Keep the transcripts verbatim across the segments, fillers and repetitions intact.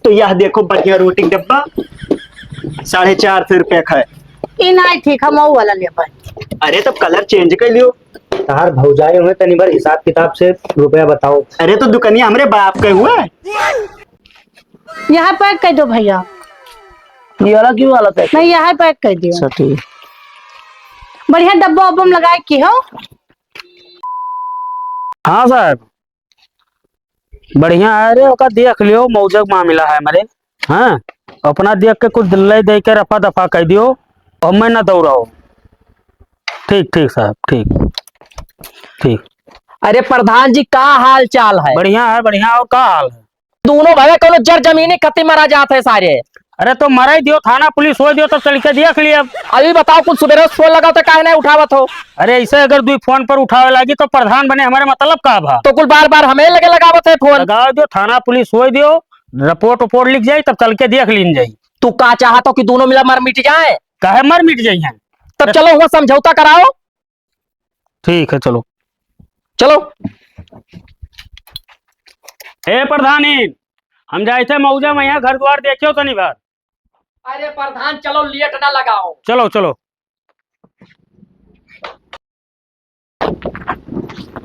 यह देखो बढ़िया रोटी का डब्बा, साढ़े चार सौ रुपया का है। ई नाहीं ठीक, हम ऊ वाला लेबै। अरे तब colour change कर लियो। तहार भौजाई हुए तनी बार हिसाब किताब से रुपया बताओ। अरे तो दुकनिया हमरे बाप के हुए। यहाँ pack कर दो भैया। ये वाला क्यों वाला pack? नहीं, यहाँ pack कर दियो। अच्छा, ठीक। बढ़िया डब्बा उब्बा में लगाए की हो। हाँ साहब, बढ़िया है रे, ओका देख लियो, मौजक मामला है हमारे। हाँ, अपना देख के कुछ दिल्लई दे के रफा दफा कर दियो, और मैं ना दौड़ाओ। ठीक, ठीक साहब, ठीक, ठीक। अरे प्रधान जी, का हाल चाल है? बढ़िया है, बढ़िया। और का हाल है? दोनों भैया कौनो जर जमीनी खत्ती मरा जात है सारे। अरे तो मराई दियो, थाना पुलिस होई दियो, तब चल के देख लिया। अभी बताओ, कुल सुबेरे फोन लगाओ तो काहे नहीं उठावत हो? अरे ऐसे अगर दुई फोन पर उठावे लागी तो प्रधान बने हमारे मतलब का भा? तो कुल बार बार हमें लगे लगावत है फोन। लगाओ दियो, थाना पुलिस होई दियो, रिपोर्ट उपोर्ट लिख जाई, तब चल के देख लीन जाई। तू का चाहत हो कि दोनों मिला मर मिट जाए? काहे मर मिट जाई हैं? तब चलो हुआ समझौता कराओ। ठीक है, चलो। चलो। ए प्रधानी, हम जाए थे मौजा में, यहाँ घर द्वार देखियो तनी बार। अरे प्रधान, चलो, लेट ना लगाओ। चलो, चलो।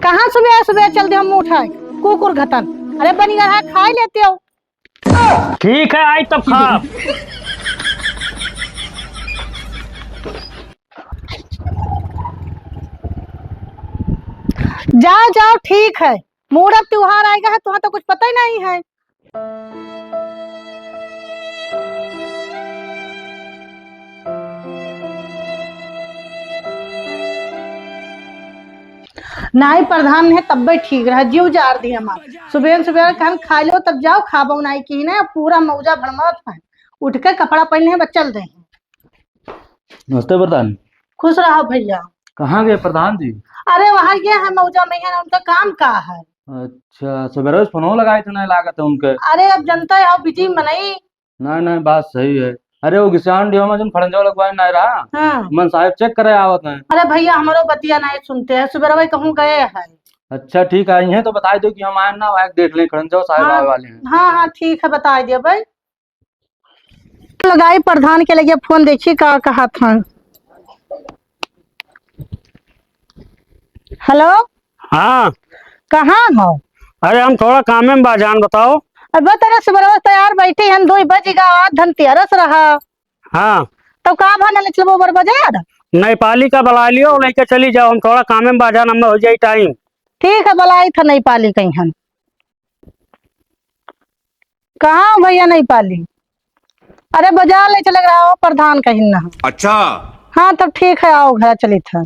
कहाँ सुबह सुबह चल दे हम मुँह उठाए, कुकुर घतन। अरे बनी रहा, खाई लेते हो। ठीक है, आई तब खाब। जाओ, जाओ, ठीक है। मूरत त्योहार आएगा है, तुम्हें तो कुछ पता ही नहीं है। नाई प्रधान है तब्बे ठीक रहा, जीव जार दिया हमार। सुबह सुबह कहन खा लो, तब जाओ खाबो नाई की ना, पूरा मौजा भड़मात है। उठ के कपड़ा पहने हैं, बस चल रहे हैं। नमस्ते प्रधान। खुश रहो भैया। कहाँ गए प्रधान जी? अरे वहाँ गए हैं मौजा में, है ना, उनका काम का है। अच्छा, सवेरे से फोनो लगाए थे, नहीं लागत है उनके। अरे अब जनता है, बिजी मनई। नहीं, नहीं, बात सही है। अरे वो घिसान डिहो में जोन खड़ंजा लगवाए नहीं रहा, हाँ। मन साहब चेक करे आवत हैं। अरे भैया, हमारो बतिया नहीं सुनते हैं, सुबह वही कहूँ गए हैं। अच्छा ठीक है, आई हैं तो बताई दो कि हम आए ना, आए देख लें, खड़ंजा साहब हाँ, आवे वाले हैं। हाँ, हाँ, ठीक है, बताई दिया भाई। लगाई प्रधान के लगे फोन, देखी का कहा था। हेलो। हाँ। कहाँ हो? अरे हम थोड़ा कामे में बा जान, बताओ। अब तेरे सुबह तैयार बैठी हन, दो बज गा, आज धनतेरस रहा। हाँ। तब का भा न चलबो बर बाजार? नेपाली का बुला लियो, लेके चली जाओ, हम थोड़ा कामे में बा जान, हमें हो जाई टाइम। ठीक है, बुलाई था नेपाली कहीं हम। कहाँ हो भैया नेपाली? अरे बाजार ले चले रहा हो, प्रधान कहिन ना। अच्छा। हाँ तब ठीक है, आओ घर चली था।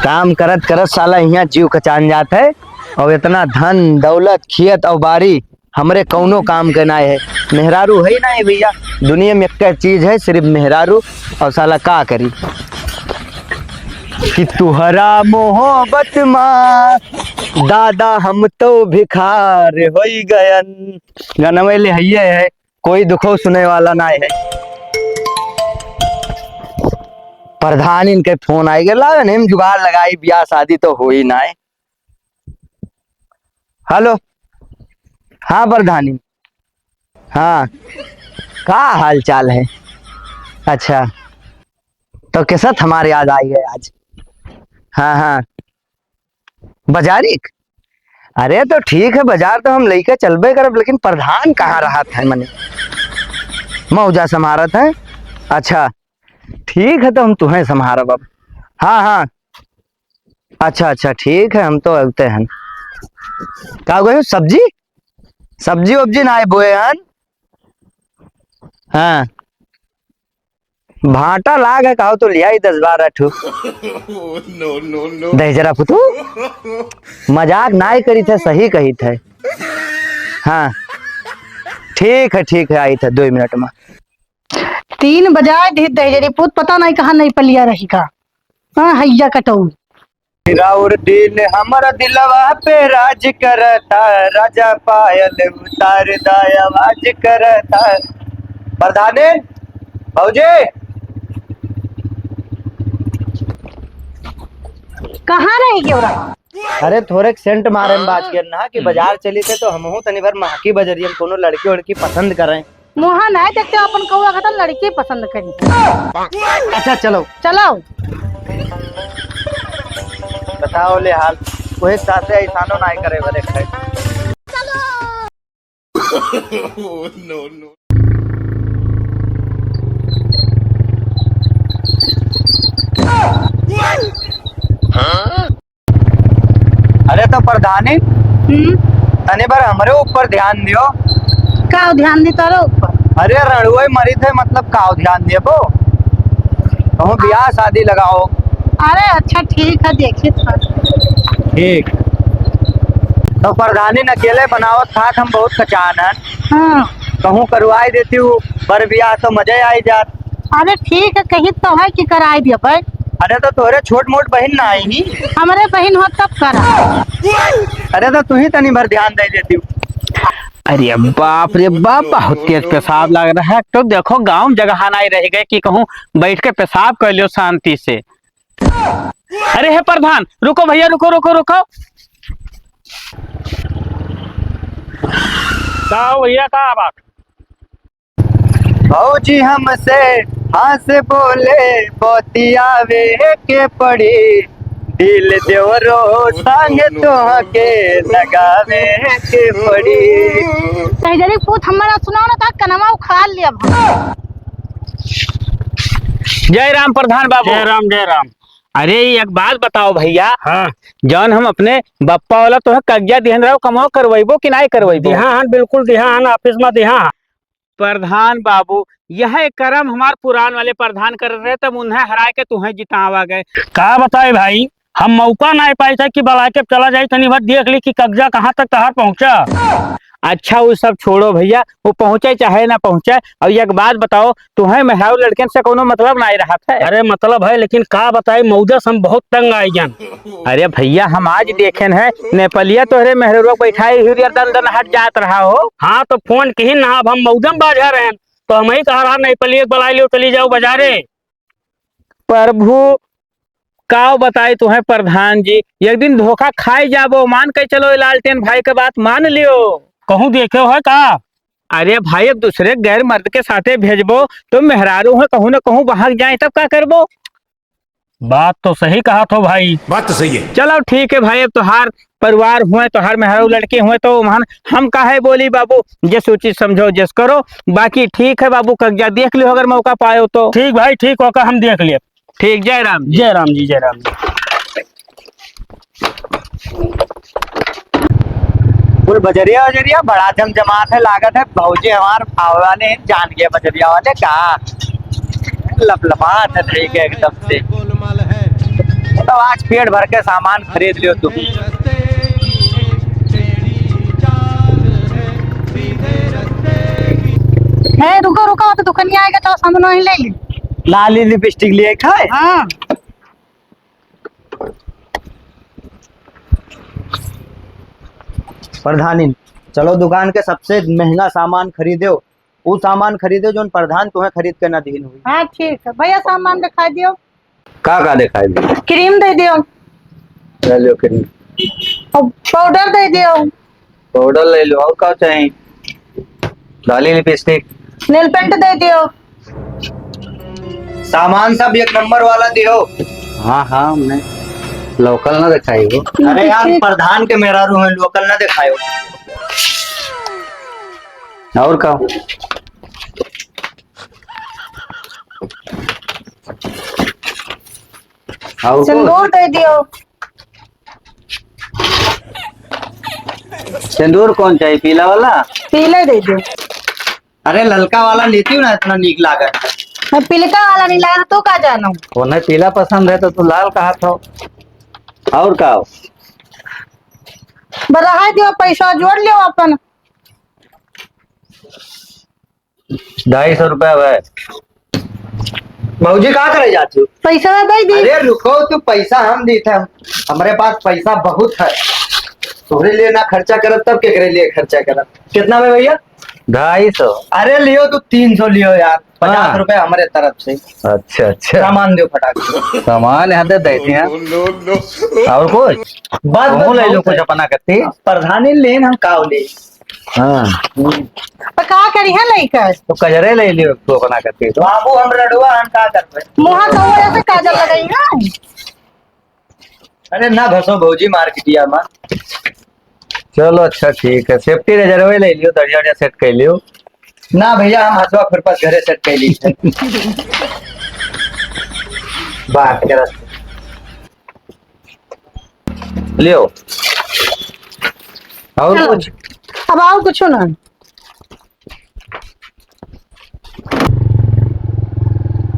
काम करत करत साला हियाँ जीव कचान जात है, और इतना धन दौलत खेत और बाड़ी हमरे कौनो काम के नाय है। मेहरारू है ही नाय भैया, दुनिया में एक चीज है सिर्फ मेहरारू, और साला का करी। कि तुहरा मोहब्बत मा दादा हम तो भिखार होई गयन। गाना में ले हइये है, कोई दुखो सुने वाला नाय है। प्रधान इनके फोन आइ गया, लावे नहीं, हम जुगाड़ लगाई, ब्याह शादी तो होई नाय। हेलो, हाँ प्रधानी, हाँ, का हाल चाल है? अच्छा, तो कैसा हमारे याद आई है आज? हाँ, हाँ, बाजारिक? अरे तो ठीक है, बाजार तो हम लेके चलबे करब, लेकिन प्रधान कहाँ रहत है? मने मौजा संभारत है। अच्छा, ठीक है, तो हम तुम्हें संभारब अब। हाँ, हाँ, अच्छा, अच्छा, ठीक है, हम तो अउते हन। का गयो सब्जी? सब्जी उब्जी नाय बोए हन। हाँ। भाटा लाग है, कहो तो लियाई दस बारह ठो। No, no, no। दहिजरा पुतू, मजाक नाय करी थे, सही कही थे। हाँ, ठीक है, ठीक है, आई थे दो मिनट में। तीन बजाए दे दहिजरी पूत, पता नहीं कहाँ नहीं पलिया रही का। हाँ, हैया कटऊ। राउर दिल हमर दिलवा पे राज करता, राजा पायल उतार दा आवाज करता। प्रधाने, भौजी। कहाँ रह गयो रहा? अरे, थोड़े सेंट मारे में बाज गए ना कि बाजार चली थे तो हमहू तनी भर महकी बजरियन कोनो लड़की वड़की पसंद करें। मुहा नहीं देखते, अपन कौआ खतन लड़की पसंद करी। अच्छा, चलो। चलो। बताओ ले हाल, कोई साथे ऐसानो नहीं करे बरे खाए। अरे तो प्रधानी, हम्म? तनी बार हमरे ऊपर ध्यान दियो। का ध्यान दी तोरे ऊपर? अरे रणुए मरी थे, मतलब का ध्यान देबो? कहूँ ब्याह शादी लगाओ। अरे अच्छा ठीक है, देखित है। ठीक। तो प्रधानी न अकेले बनावत खात हम बहुत कचान हन। हाँ। कहूँ करवाई देती हूँ, बर ब्याह तो मजे आई जात। अरे ठीक है, कही तो है कि कराई दिया भाई। अरे तो तोहरे छोट मोट बहिन ना आई ही? हमरे बहिन हो तब करा। अरे तो तू ही तनी भर ध्यान दे देती हूँ। अरे बाप रे बाप, बहुत तेज पेशाब लग रहा है। तो देखो गाँव में जगह नहीं रह गए कि कहूँ बैठ के पेशाब कर लियो शांति से। अरे हे प्रधान, रुको भैया, रुको, रुको, रुको। का हो भैया, का बात? भौजी हमसे हंस बोले बतियावे के पड़ी, दिल देवरो संग तोहके लगावे के पड़ी। कह जरी पूत हमारा सुनाओ ना, ता कनवा उखाड़ लिया। जय राम प्रधान बाबू। जय राम, जय राम। अरे, एक बात बताओ भैया। हाँ। जौन हम अपने बप्पा वाला तोहे कब्जा दिहन रहो, कमवा करवैबो कि नाई करवैबो? दिहा हन, बिल्कुल दिहा हन, office में दिहा हन। प्रधान बाबू, यह करम हमार पुरान वाले प्रधान कर रहे, तब उन्हें हराए के तुहें जितावा गए। का बताई भाई, हम मौका नाई पाई था कि बलाय के चला जाई, तनी भर देख ली कि कब्जा कहाँ तक तहार पहुँचा। अच्छा, वो सब छोड़ो भैया, वो पहुँचे चाहे ना पहुँचे। और एक बात बताओ, तुहें मेहरारू लड़कन से कोनो मतलब नाई रहत है? अरे मतलब है, लेकिन का बताई, मौजा से हम बहुत तंग आई गन। अरे भैया, हम आज देखेन है, नेपालिया तोहरे मेहररुआ बैठाई हुई और दन दन हट जात रहा हो। हाँ, तो फोन किहिन ना, अब हम मौजा में बाझा रहेन, तो हम ही कहा रहा, नेपालिया के बुलाई लियो, चली जाओ बाजारे। प्रभु, का बताई तुहें प्रधान जी, एक दिन धोखा खाए जाबो, मान के चलो, ये लालटेन भाई के बात मान लियो। कहूँ देखे हो का? अरे भाई, अब दूसरे गैर मर्द के साथे भेजबो, तो मेहरारू है, कहूँ न कहूँ बहक जाए, तब का करबो? बात तो सही कहा थो भाई। बात तो सही है। चलो ठीक है भाई, अब तोहार परिवार हुए, तोहार मेहरारू लड़के हुए, तो हम, हम काहे बोली बाबू, जस उचित समझो जस करो। बाकी ठीक है बाबू, कब्जा देख लियो अगर मौका पायो तो। ठीक भाई, ठीक होकर हम देख लिए। ठीक, जय राम जी। जय राम जी, जय राम जी। कुल बजरिया वजरिया बड़ा जमजमात है, लागत है भौजी हमार आवे वाले हैं, जान गए बजरिया वाले का लपलपात है, ठीक है एकदम से। तो आज पेट भर के सामान खरीद लियो तुम। है, रुको, रुको, तो दुकानिया आएगा तो सामान वहीं ले ली। लाली लिपस्टिक लिए खाए? हाँ। प्रधानी, चलो दुकान के सबसे महंगा सामान खरीदो, ऊ सामान खरीदो जौन प्रधान तुम्हें खरीद के ना दीन हुई। हाँ ठीक है भैया, सामान दिखाई दियो। का का दिखाई दियो? क्रीम दे दियो। ले लो क्रीम। और पाउडर दे दियो। पाउडर ले लो, और का चाहिए? लाली लिपस्टिक। नेल पेंट दे दियो। सामान सब एक नंबर वाला दियो। हाँ, हाँ, हमने लोकल ना दिखाई हो। अरे यार, प्रधान के मेहरारू हैं, लोकल ना दिखायो। और का? और सिंदूर दे दियो। सिंदूर कौन चाहिए, पीला वाला? पीले दे दियो। अरे, ललका वाला लेती हूँ ना, इतना नीक लागत है। मैं पिलका वाला नहीं लाया, तू का जानो? उन्हें पीला पसंद है तो तू लाल कहा था। और का हो? बढ़ाई दियो, पैसा जोड़ लियो अपन। ढाई सौ रुपया है। भौजी, का करे जाती हो? पैसा दे दी। अरे रुको, तू पैसा हम दी थे, हमारे पास पैसा बहुत है। तोहरे लिए ना खर्चा करब, तब केकरे लिए खर्चा करब? कितना में भैया? ढाई सौ? अरे लियो तू, तीन सौ लियो यार, पचास हाँ। रुपए हमरे तरफ से। अच्छा, अच्छा। सामान दियो फटाक से। सामान यहाँ दे देते हैं। और कुछ? बस, बस, ले लो कुछ अपना करती। प्रधानी लेन हम काव ले। हाँ। तो का करी है लइका? तो कजरे ले लियो तू अपना करती तो। बाबू हम रडुआ हम का करबे? मुँहा तो वो ऐसे काजल लगाई है। अरे ना घसो भौजी मार्केटिया में। चलो अच्छा ठीक है, safety razor ले लियो, दढ़िया उढ़िया set कर लियो। ना भैया, हम हसुआ खुरपा घरे set कर ली है। बात करत। लियो। और चलो। कुछ? अब और कुछ ना।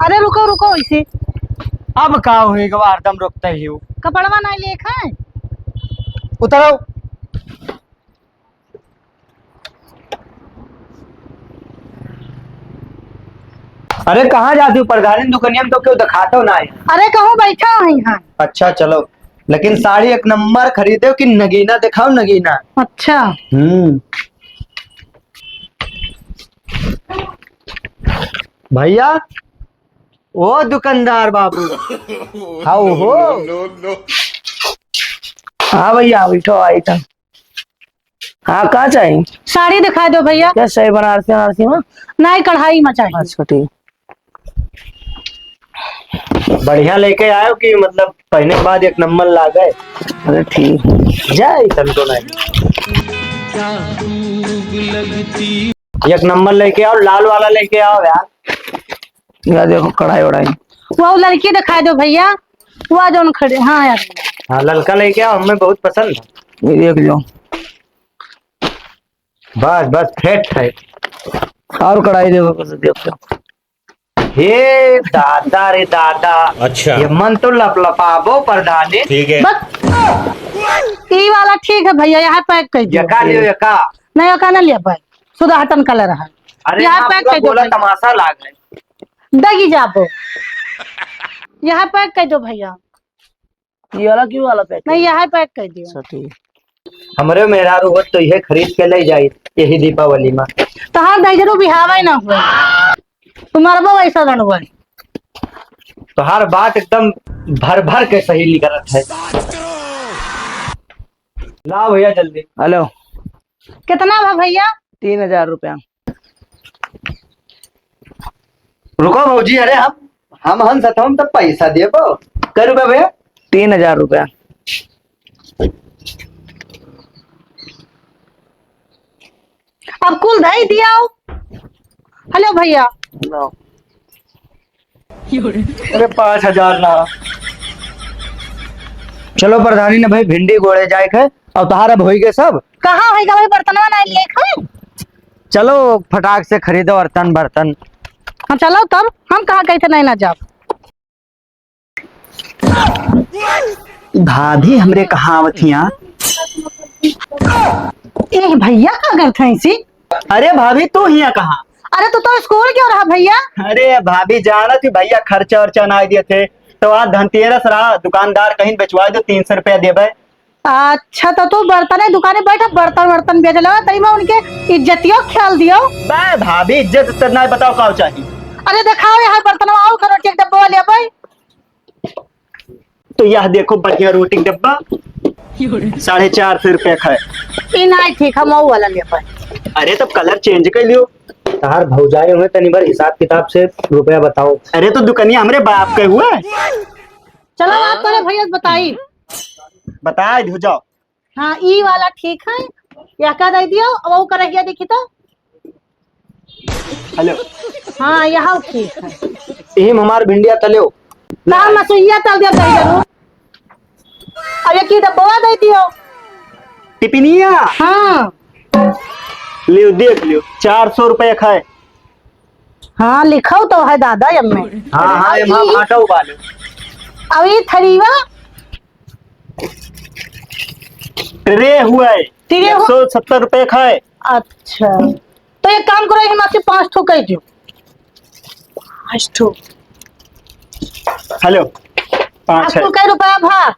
अरे रुको, रुको, इसे। अब का होई गवा, हरदम रोकते ही हो। कपड़वा नहीं लेखा है? उतरो। अरे कहाँ जाती हो प्रधानी दुकनिया में, तो क्यों दिखाते हो ना है? अरे कहूँ बैठा है यहाँ। अच्छा चलो, लेकिन साड़ी एक नंबर खरीदे हो कि नगीना दिखाओ, नगीना। अच्छा। हम्म। भैया, ओ दुकानदार बाबू। हाँ हो। हाँ भैया, बैठो, आई था। हाँ, का चाही? साड़ी दिखा दो भैया। क्या सही, बनारसी, बनारसी में? नहीं, कढ़ाई में चाहिए। अच्छा, ठीक। बढ़िया लेके आयो कि मतलब पहने के बाद एक नंबर लागे। अरे ठीक। जाए तनको नहीं। एक नंबर लेके आओ, लाल वाला लेके आओ यार। या देखो कढ़ाई वढ़ाई। वो लड़की दिखा दो भैया, वो जौन खड़े, हाँ यार। हाँ, ललका लेके आओ, हमें बहुत पसंद है। ये देख लो। बस, बस, फेट है। और कढ़ाई देखो, कैसे देखो। हे दादा रे दादा। अच्छा। ये मन तो लपलपाबो प्रधानी। ठीक है। बस, ई वाला ठीक है भैया, यहाँ pack कर दियो। यका लियो, यका। नहीं, यका ना लिया भाई, सुधाहटन colour है। अरे यहाँ ना, pack पूरा कर दो गोला भाई। तमाशा लाग है। दगी जाबो। यहाँ pack कर दो भैया। ये वाला क्यों वाला pack? नहीं, यहाँ pack कर दियो। अच्छा, ठीक। हमरे मेहरारू होत तो इहे खरीद के ले जाई यही दीपावली में। तोहार दहिजरू बिहावे ना हुए, तुम्हारा बाबा ऐसा रणुआ। तोहार बात एकदम भर भर के सही निकलत है। लाओ भैया जल्दी। हेलो। कितना बा भैया? तीन हजार रुपया। रुको भौजी, अरे हम, हम हन सतहम तब पैसा देबो। कै रुपया भैया? तीन हजार रुपया। अब कुल धई दियाओ। हेलो भैया। लो। अरे पाँच हजार ना। चलो प्रधानी ने भाई भिंडी गोड़े जाए के, अब तोहार अब होई गए सब। कहाँ होई गए भाई, बर्तनवा नहीं लिए खाए। चलो फटाक से खरीदो बर्तन बर्तन। हाँ चलो तब, हम कहाँ कहीं थे नहीं ना जाब। भाभी हमरे कहाँ आवत हिया? ए भैया का करत हैं इसी? अरे भाभी तू हिया कहाँ? अरे तू तो स्कूल गयो रहा भैया। अरे भाभी जानत ही भैया खर्चा वर्चा ना दिए थे, तो आज धनतेरस रहा, दुकानदार कहीं बेचवा दो, तीन सौ रुपया देबे। अच्छा तो तू बर्तन दुकाने बैठा, बर्तन वर्तन बेच लेवा, तई में उनके इज्जतियो ख्याल दियो। बे भाभी इज्जत उज्जत ना बताओ का चाहिए। अरे दिखाओ यहाँ बर्तनवा, आओ करो एक डब्बा ले भाई। तो यह देखो बढ़िया रोटी डब्बा, साढ़े चार सौ रुपया का है। ई नाई ठीक, हम वो वाला ले पाए। अरे तब colour change कर लियो। तार भौजाई हुए तनी बार हिसाब किताब से रुपया बताओ। अरे तो दुकनिया हमरे बाप के हुआ। चलो आप करे भैया बताई। बताए दो जाओ। हाँ, ई वाला ठीक है, यह का दे दियो, अब वो करहिया देखी तो। हेलो। हाँ, यह ठीक है। यही में हमार भिंडिया तलेओ। ना, मसुइया तल दियो, दे जरूर। अब ये की डब्बा दे दियो। टिपिनिया? हाँ। लियो, देख लियो, चार सौ रुपया खाए। हाँ, लिखो तो है दादा, एमे। हाँ, हाँ, अब एमे ई, आटा उबाले। अब ई थरीवा? ट्रे हुआ है, ट्रे हु- एक सौ सत्तर रुपए का है। अच्छा, तो एक काम करो, एमे से पाँच ठो कह दो। पाँच ठो। हेलो, पाँच है। आपको कै रुपया भा?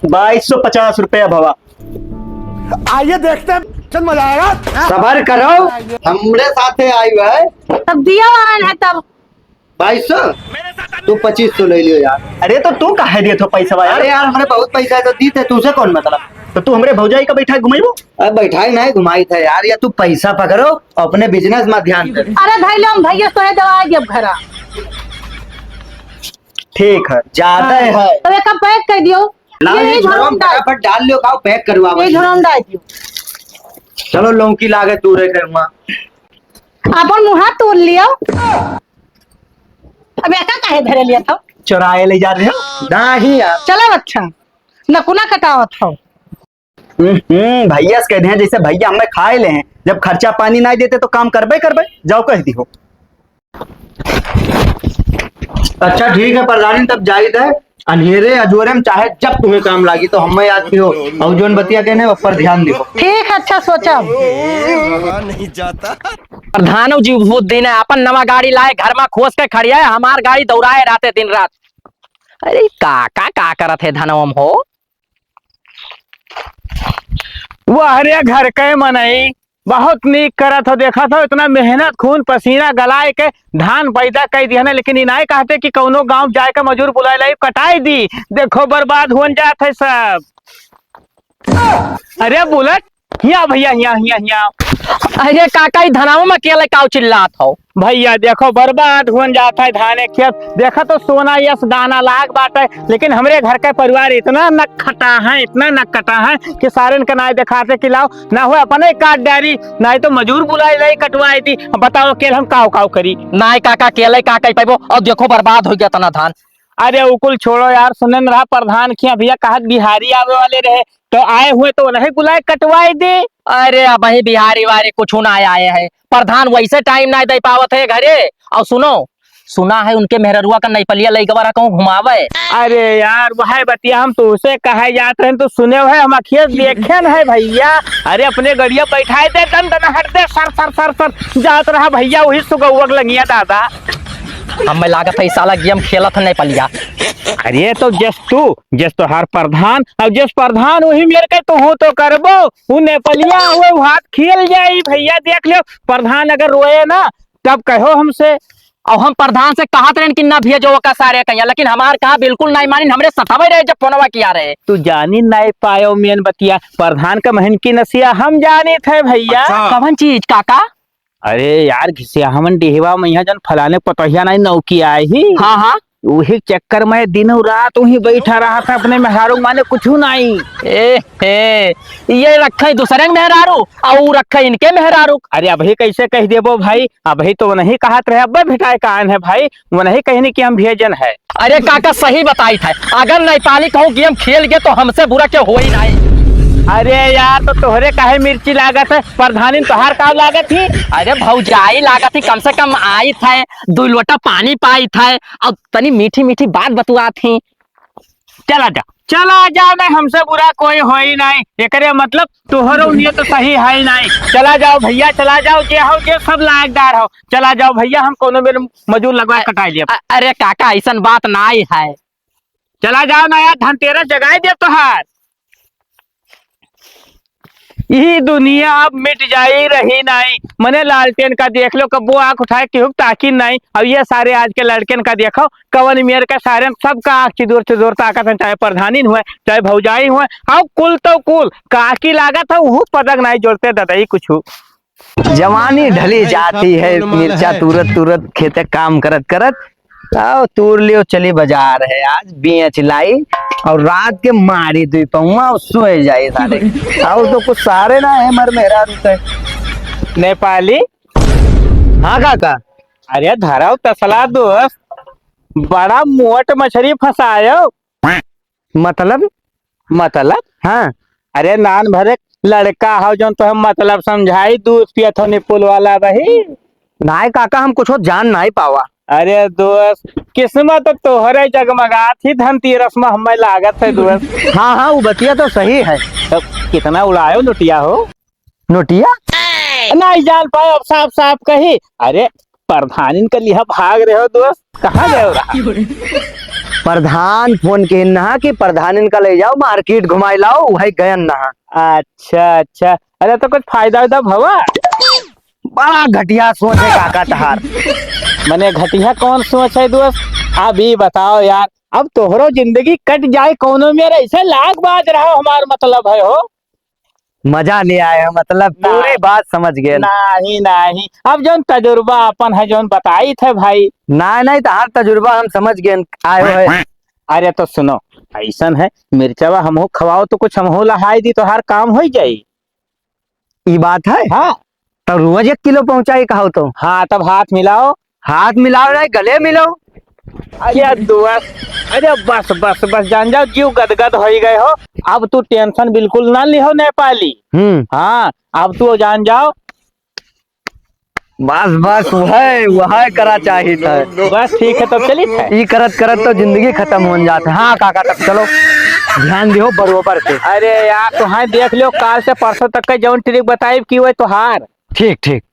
बाईस सौ पचास रुपया भवा। आइए देखते हैं, चल मजा आएगा। सबर करो, हमरे साथे आई है। तब दिया वाला है तब। बाईस सौ, तू पच्चीस सौ ले लियो यार। अरे तो तू काहे देत हो पैसा यार? अरे यार, हमरे बहुत पैसा है तो दी थे, तुझे कौन मतलब? तो तू हमरे भौजाई का बैठा घुमाइबो? अरे बैठाई नहीं, घुमाई था यार, या तू पैसा पकड़ो, अपने business में ध्यान दे। अरे धई लो, हम भैया सोहे दवाई देब घरा। ठीक है, ज्यादा हाँ। है। तो एक pack कर दियो। लाओ, ये ये झोरा में डाल। फटाफट डाल लियो, खाओ, pack करवाओ। ये झोरा में डाल दियो। चलो, लौकी लागे तू रे घर में। अपन मुँह हाथ तोड़ लियो। अब एका काहे धरे लिया था? चुराए ले जा रहे हो? नहीं यार। चलो अच्छा, नकुना कटावत हो। हम्म, हम्म, भैया से कह दे, जैसे भैया हमें खाए ले हैं, जब खर्चा पानी नहीं देते तो काम करबे करबे, जाओ कह दियो। अच्छा ठीक है प्रधानी, तब जाइत है, अन्हेरे अजोरे में चाहे जब तुम्हें काम लागी तो हमें याद कियो, और जोन बतिया कहने ऊपर ध्यान दियो। ठीक है, अच्छा सोचा। प्रधानो जी बहुत दिन है, अपन नवा गाड़ी लाए, घर में खोस के खड़िया है, हमार गाड़ी दौड़ाए रहते दिन रात। अरे काका का करत है धनवम हो? वाह रे घर के मनई, बहुत नीक करत हो, देखत हो इतना मेहनत खून पसीना गलाए के धान पैदा कई दिहने, लेकिन ई नाय कहते कि कौनो गांव जाए के मजूर बुलाए लाई कटाई दी। देखो बर्बाद होन जात है सब। अरे बुलेट, हिया भैया, हिया, हिया, हिया। अरे काका, ई धनावा में अकेले काव चिल्लात हो? भैया देखो, बर्बाद होन जात है धाने खेत। देखो तो सोना यस दाना लाग बाटे, लेकिन हमरे घर के परिवार इतना नकखटा है, इतना नकखटा है कि सारेन के नाय देखाते कि लाओ, ना हो अपने काट डारी, नाय तो मजूर बुलाई लाई कटवाई दी। अब बताओ अकेले हम काव काव करी? नाय काका, अकेले का कई पाइबो? अब देखो बर्बाद हो गया तना धान। अरे उ कुल छोड़ो यार, सुने न रहा प्रधान खिया भैया कहत बिहारी आवे वाले रहे, तो आए हुए तो उन्हें बुलाए कटवाए दे। अरे अबहीं बिहारी वारी कुछ ना आए हैं, प्रधान वैसे time ना दे पावत है घरे। और सुनो, सुना है उनके मेहररुआ का नैपलिया लइकवा रहा कहूँ घुमावे। अरे यार वह बतिया हम तुझसे कहे जात रहे तो सुने है, हम अखिया देखे न है भैया। अरे अपने गड़िया बैठाए दे, दन दन हट दे, सर सर सर सर जात रहा भैया वही सुगौवक लंगिया दादा। हमें लागत है ई साला game खेलत है नैपलिया। अरे तो जस तू, जस तोहार प्रधान, अब जस प्रधान वही मेर के तू तो करबो, उ नैपलिया हुए उ हाथ खेल जाई भैया, देख लियो प्रधान अगर रोए ना तब कहो हमसे। अब हम प्रधान से कहत रहन कि ना भेजो ओका सारे कहिया, लेकिन हमार कहा बिल्कुल नहीं मानिन, हमरे सतावे रहे जब फोनवा किया रहे। तू जानी नहीं पायो मेन बतिया, प्रधान का महन की नसिया हम जानित है भैया। अच्छा। कवन चीज काका? अरे यार, घिसिया हमन डिहवा में यहाँ जन फलाने पतोहिया नहीं नौकी आए ही। हाँ, हाँ। वही चक्कर में दिनों रात वहीं बैठा रहा था अपने मेहरारू माने कुछ नहीं। ए, ए, ये रखे दूसरे के मेहरारू, और रखे इनके मेहरारू। अरे अबही कैसे कह देबो भाई, अबही तो नहीं कहत रहे, अब भेटाए का आन है भाई, वो नहीं कहने कि हम भेजन है। अरे काका, सही बताई था, अगर नैपाली कहूँ game खेल गए तो हमसे बुरा क्यों हो ही नहीं। अरे यार, तो तोहरे काहे मिर्ची लागत है, प्रधानी तोहार का लागत ही? अरे भौजाई लागत ही, कम से कम आई था, दो लोटा पानी पाई था, अब तनी मीठी मीठी बात बतुआ थी। चला जा, चला जा, नहीं हमसे बुरा कोई हो ही नहीं, एकरे मतलब तोहरो नियत सही है ही नहीं। चला जाओ भैया, चला जाओ, जे हो जे सब लायकदार हो, चला जाओ भैया, हम कोनो बेर मजूर लगवा के कटाई लेब। अ-, अरे काका, ऐसन बात नाई है। चला जाओ ना यार, धनतेरस जगाई दे तोहार। ई दुनिया अब मिट जाई रही नाई। मने लालटेन का देख लो, कब्बो आँख उठाए केहू ताकी नाई। अब ये सारे आज के लड़कन का देखो, कवन मेर का सारे सबका आँख चिदोर चिदोर ताकत है, चाहे प्रधानी हुए, चाहे भौजाई हुए, अब कुल तो कुल काकी लागत है, उहू पदक नाई जोड़ते ददई कुछ। जवानी ढली जाती है, मिर्चा तुरत तुरत खेते काम करत करत। आओ तूर लियो, चली बाजार है, आज बेच लाई और रात के मारी दुई पौवा और सोए जाए सारे। और तो कुछ सारे ना है, मर मेहरारू ते। नेपाली। हाँ काका। अरे धराओ तसला दोस्त, बड़ा मोट मछरी फंसायो। मतलब? मतलब? हाँ। अरे नान भरे लड़का हो जौन तो हम मतलब समझाई, दूध पियत हो निपुल वाला रही। नाय काका, हम कुछ जान नाय पावा। अरे दोस्त, किस्मत तोहरे जगमगात ही धनतेरस में हमें लागत है दोस्त। हाँ, हाँ, वो बतिया तो सही है। तब कितना उड़ायो नोटिया हो? नोटिया? नहीं जान पाए, अब साफ साफ कही। अरे प्रधानिन के लिहा भाग रहे हो दोस्त, कहाँ गए हो रहा? प्रधान फोन किहिन नहा कि प्रधानिन का लइ जाओ, मार्केट घुमाइ लाओ, वही गयन नहा। अच्छा, अच्छा। अरे, तो कुछ फायदा उदा भवा? बड़ा घटिया सोच है काका तहार। मने, घटिया कौन सोच है दोस्त? अब ई बताओ यार, अब तोहरो जिंदगी कट जाए कौनो मेर, ऐसे लाग बाज रहा हमार मतलब है हो। मजा ले आए हो, मतलब, ना। पूरी बात समझ गए। नहीं, नहीं, अब जौन तजुर्बा अपन है, जौन बताइत है भाई। नहीं, नहीं, तहार तजुर्बा हम समझ गए, आए हो है। अरे तो सुनो, ऐसन है, मिर्चवा हमहू खवाओ तो कुछ हमहू लहाई दी, तोहार काम होइ जाई। ई बात है? हाँ। तो रोज एक किलो पहुंचाई कहो तो। हाँ, तब हाथ मिलाओ। हाथ मिलाओ नहीं, गले मिलो। अरे दोस्त, अरे बस, बस, बस, जान जाओ, जीव गदगद होइ गए हो। अब तू tension बिल्कुल ना लिहो नेपाली। हम्म। हाँ, अब तू जान जाओ। बस, बस, वह, वह करा चाहित है। बस ठीक है, तब चली है। ई करत करत तो जिंदगी खतम होन जात है। हाँ काका, तब चलो, ध्यान दिहो बरोबर से। अरे यार, तुहां देख लियो, काल से परसों तक का जौन trick बताइब कि वह तोहार। ठीक, ठीक।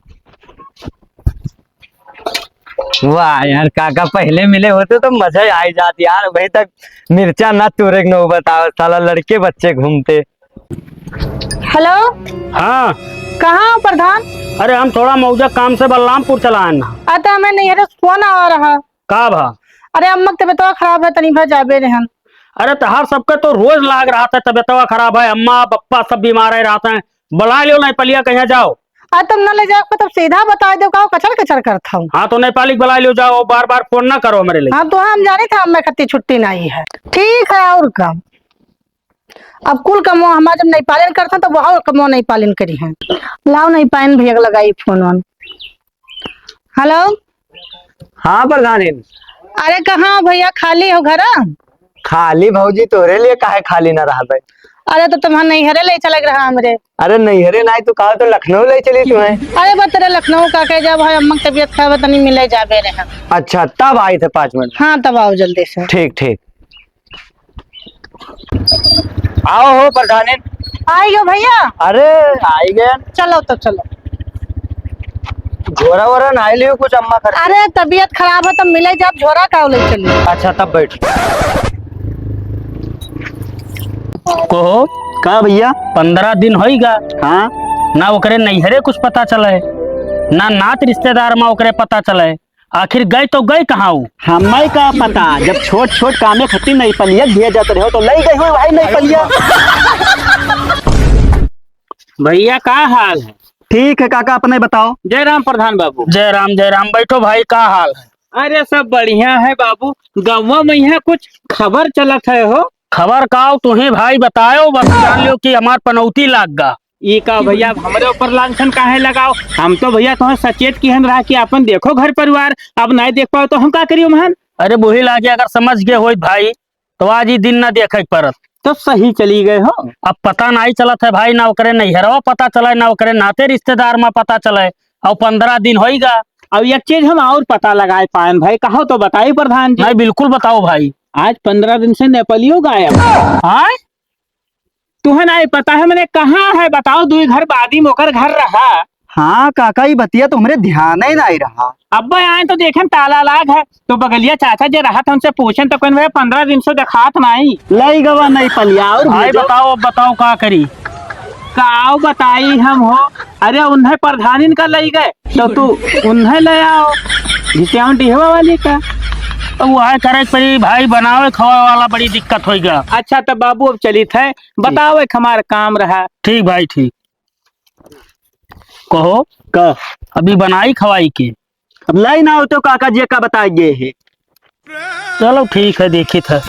वाह यार काका, पहले मिले होते तो मजा ही आई जात यार। अभी तक मिर्चा ना तोरे के नौबत आवे, साला लड़के बच्चे घूमते। हेलो। हाँ। कहाँ हो प्रधान? अरे हम थोड़ा मौजा काम से बलरामपुर चला आए ना। अरे तो हमें नैहरे से फोन आवा रहा। का भा? अरे अम्मा की तबीयत खराब है, तनी भा जाबे रहन। अरे तहार सबके तो रोज लाग रहा था तबीयतवा खराब है, अम्मा पप्पा सब बीमार है रहते हैं, बुला लियो नहीं पलिया कहीं जाओ। अरे तुम न ले जाओ, तब सीधा बताइ देउ, का कचर कचर करत हूँ। हाँ, तो नेपाली के बुलाइ लियो जाओ, बार बार फोन ना करो हमरे लिए। हाँ, तो हम जाने था, हमें खत्ती छुट्टी नहीं है। ठीक है, और का? अब कुल कमो हमार जब नेपालिन करता, तो वह कमो नेपालिन करी है। लाओ नेपालिन भैया के लगाई फोन वोन। हेलो। हाँ प्रधानिन। अरे कहाँ भैया, खाली हो घर? खाली भौजी, तोहरे लिए काहे खाली ना रहबे? अरे तो तुम्हार नैहरे ले चले के रहा हमरे। अरे नैहरे नाई, तू कहा तो लखनऊ ले चली तुम्हें। अरे बा तेरे लखनऊ का के जब है अम्मा की तबीयत खराब है, तनी मिले जाबे रहे। अच्छा, तब आई थे पाँच मिनट। हाँ, तब आओ जल्दी से। ठीक, ठीक। आओ हो प्रधानिन। आई गयो भैया। अरे आई गए। चलो तो चलो। झोरा वोरा नाई लियो कुछ अम्मा कर। अरे तबीयत खराब है तो मिले जाब, झोरा का ले चली। अच्छा तब बैठ। कहो। का भैया? पन्द्रह दिन होइगा। हाँ। ना ओकरे नैहरे कुछ पता चले, ना नात रिश्तेदार मा ओकरे पता चले। आखिर गए तो गए कहाँ ऊ? हमें का पता, जब छोट छोट कामे खातिर नेपालिया भेजत रहो तो लई गए हो भाई नेपालिया। भैया का हाल है? ठीक है काका, अपने बताओ। जय राम प्रधान बाबू। जय राम, जय राम। बैठो भाई, का हाल है? अरे सब बढ़िया है बाबू। गौवा में यहाँ कुछ खबर चलत है हो? खबर का हो तुही भाई बताओ, बस जान लियो कि हमार पनौती लाग गा। ई का भैया, अब हमरे ऊपर लांछन काहे लगाओ? हम तो भैया तुम्हें सचेत किहन रहा कि अपन देखो घर परिवार, अब नाई देख पाओ तो हम का करियो महन? अरे बोही लागे, अगर समझ गए होइत भाई तो आज ई दिन ना देखे के परत। तो सही चली गए हो। अब पता नाई चलत है भाई, ना ओकरे नैहरवा पता चले, ना ओकरे नाते रिश्तेदार मा पता चले। अब पन्द्रह दिन होइगा। अब एक चीज हम और पता लगाए पाएन भाई, कहो तो बताई प्रधान जी। नहीं, बिल्कुल बताओ भाई। आज पन्द्रह दिन से नेपालियो गायब। हाँ? तुहे नाई पता है, मने कहाँ है बताओ, दुई घर बादी में ओकर घर रहा। हाँ काका, ई बतिया तो हमरे ध्यान ही नाई रहा। अब्बे आए तो देखेन ताला लाग है, तो बगलिया चाचा जे रहत हैं उनसे पूछेन तो कहेन, "भैया पन्द्रह दिन से देखात नाई।" लई गवा नेपालिया और भाई भेजो। बताओ, अब बताओ का करी? काव बताई हम हो, अरे उन्हें प्रधानिन का लई गए तो तू उन्हें ले आओ, जिसे हम डिहवा वाली का। तो वह करे के पड़ी भाई, बनावे खवावे वाला बड़ी दिक्कत होइगा। अच्छा तो बाबू अब चलित है, बताओ एक हमार काम रहा। ठीक भाई ठीक। कहो। का? अभी बनाई खवाई के? अब लाई ना हो तो काका जी का बताइए है। चलो ठीक है, देखित है।